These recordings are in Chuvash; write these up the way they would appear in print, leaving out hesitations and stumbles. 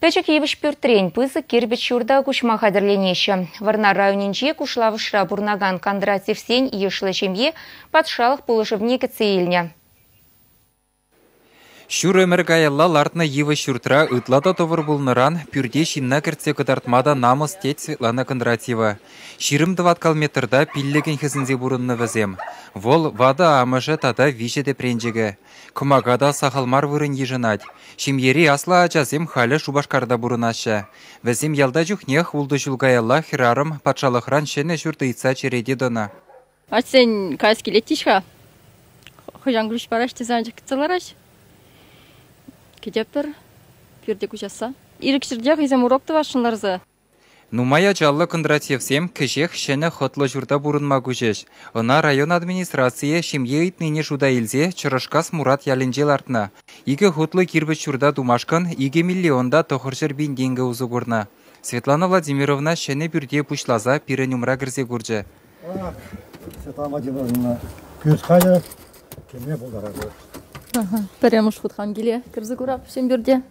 Пӗчӗк йывӑҫ пӳртрен пысӑк кирпӗч ҫурта куҫма хатӗрленеҫҫӗ. Вӑрнар районӗнчи Кушлавӑшра пурӑнакан Кондратьевсен йышлӑ ҫемйи патшалӑх пулӑшӑвне кӗтсе илнӗ. Ҫур ӗмӗр каялла лартнӑ йывӑҫ ҫуртра ытла та тӑвӑр пулнӑран пӳрте ҫынна кӗртсе кӑтартма та намӑс, тет Светлана Кондратьева. 20 тӑваткал метрта пиллӗкӗн хӗсӗнсе пурӑннӑ вӗсем. Вӑл ватӑ амӑшӗ тата виҫӗ тӗпренчӗкӗ. Кӑмака та сахал мар вырӑн йышӑнать. Ҫемьери аслӑ ачасем халӗ Шупашкарта пурӑнаҫҫӗ. Вӗсем ялта чухнех ултӑ ҫул каялла хӗрарӑм патшалӑхран ҫӗнӗ ҫурт ыйтса черете тӑнӑ. Атьсен каяс килет-и-ха? Хӑҫан ключ параҫ тесе анчах кӗтсе лараҫ. Кӗтетпӗр пӳрте куҫасса. Ирӗксӗртех хӑйсем урок тӑвасшӑн ларса. Нумай ачаллӑ Кондратьевсем кӗҫех ҫӗнӗ хӑтлӑ ҫурта пурӑнма куҫӗҫ. Ӑна район администрацийӗ ҫемье ыйтнине шута илсе Чӑрӑшкас Мурат ялӗнче лартнӑ. Икӗ хутлӑ кирпӗч ҫурта тумашкӑн 2 миллион та 900 пин тенкӗ усӑ курнӑ. Светлана Владимировна ҫӗнӗ пӳрте пуҫласа пирӗн умра кӗрсе курчӗ. Ах, Светлана Владимировна, пӳрт халӗ кӗме пултаратӑр. Пӗрремӗш хут хам киле кӗрсе курап ҫӗн пӳрте.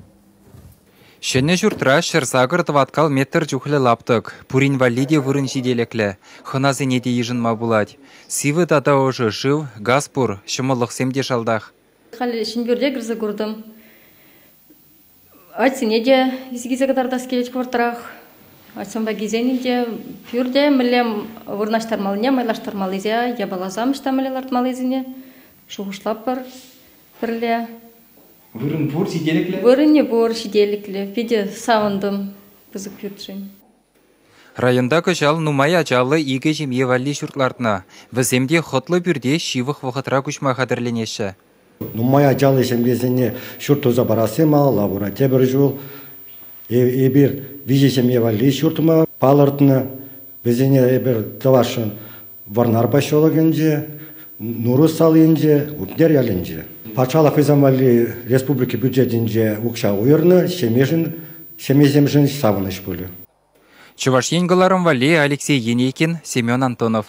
Ҫӗнӗ ҫуртра 108 тӑваткал метр чухлӗ лаптӑк. Пурин валли те вырӑн ҫителӗклӗ. Хӑнасене те йышӑнма пулать. Сивӗ тата ӑшӑ шыв, газ пур, ҫӑмӑллӑхсем те шалтах. Халӗ ҫӗн пӳрте кӗрсе куртӑм. Атьсене те илсе кӑтартас килет хӑвӑртрах. Атьсемпе килсен те пӳрте мӗнле вырнаҫтармаллине, майлаштармаллине, япаласем ӑҫта мӗнле лартмаллисене шухӑшлатпӑр пӗрле. Вырӑн пур ҫителӗклӗ? Вырӑнӗ пур ҫителӗклӗ. Питӗ савӑнтӑм пысӑк пӳртшӗн. Районта кӑҫал нумай ачаллӑ икӗ ҫемье валли ҫурт лартнӑ. Вӗсем те хӑтлӑ пӳрте ҫывӑх вӑхӑтра куҫма хатӗрленеҫҫӗ. Нумай ачаллӑ ҫемьесене ҫурт туса парасси малалла пырать. Тепӗр ҫул эпир виҫӗ ҫемье валли ҫурт тума палӑртнӑ. Вӗсене эпир тӑвасшӑн Вӑрнар поселокӗнче, Нурӑс салинче, Упнер ялӗнче. Патшалӑх хӑйсем валли республика бюджетӗнче укҫа уйӑрнӑ, ҫемьешӗн, ҫемьесемшӗн савӑнӑҫ пулӗ. Чӑваш Ен кӑларӑм валли Алексей Енейкин, Семен Антонов.